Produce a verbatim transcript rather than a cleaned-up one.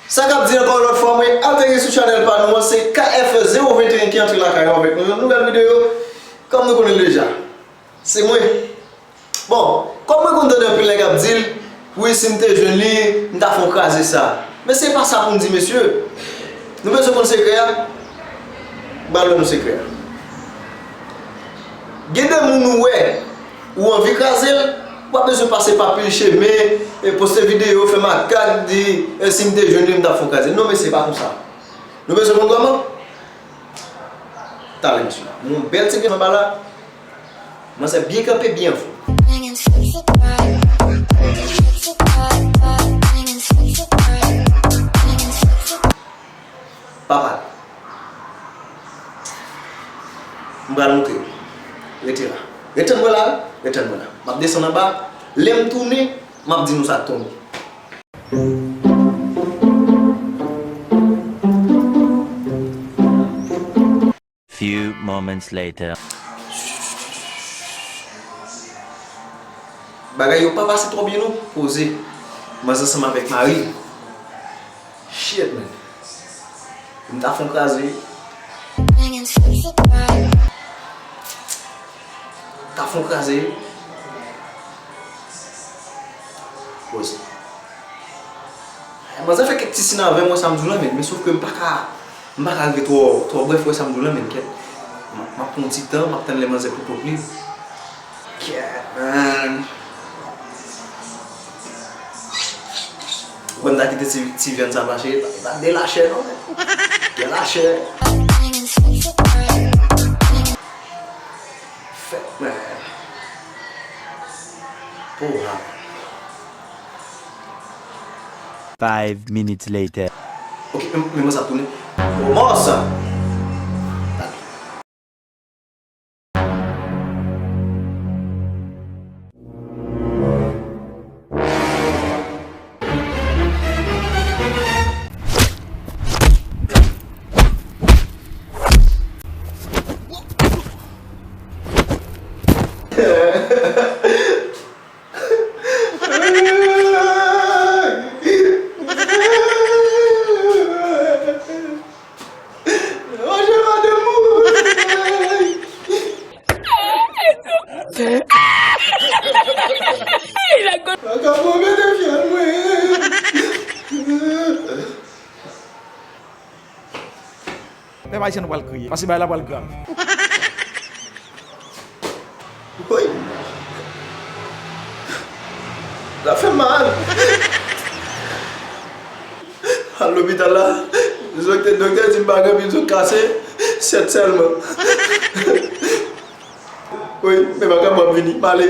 Sa k ap di ankò yon lòt fwa, mwen ateri sou chanèl pa nou an, se K F zewo venteyen ki antre lakay ou avèk nou yon nouvèl videyo, kòm nou konnen l deja. Se mwen. Bon, kòm mwen konn tande anpil nèg ap di l, wi, si m te jwenn li, m ta fè yon kraze sa. Men se pa sa pou n di, mesye. Nou bezwen konn sekrè a? M pral ban nou sekrè a. Gen de moun ou wè, ou anvi kraze l, ou pa bezwen pase pa pil chemen, e poste videyo, fè makak, di, e si m te jwenn li, m t ap fè w kraze. Non, mesye, pa konsa. Nou bezwen konn kòman? Talè, mesye. Yon bèl ti vyann anba la. Manzè byen kanpe, byen fò. Papa. M pral montre w. Rete la. Rete mwen la, wi. Rete mwen la. M ap desann anba. Lè m tounen, m ap di nou sa k tonbe. Few moments later. Bagay yo pa pase twò byen non. Poze. Manzè ansanm avèk mari l. Shit, man. M ta fè yon kraze. Ta fè yon kraze. Poze. Manzè fè kèk ti sin avè m, wè sa m di w lan, men, men sof ke m pa ka, m pa ka rive twò, twò brèf, wè sa m di w lan, men, kèt. M, m ap pran yon ti tan, m ap tann lè manzè pou pwòp li. Kèt, man. Ou kwè m ta kite ti, ti vyann sa mache? E pa, e pa de lachè, non, men. De lachè. Fèt, man. Poha. Five minutes later. Ok, men, men mwen sa tounen. Kòman sa? Pèp ayisyen, nou pral kriye. Paske bagay la pral grav. Woy. Sa fè mal. Al lopital la. Doktè, doktè di m pa gen anpil zo k kase. Sèt sèlman. Woy, men pa ka m ap vini. M ale.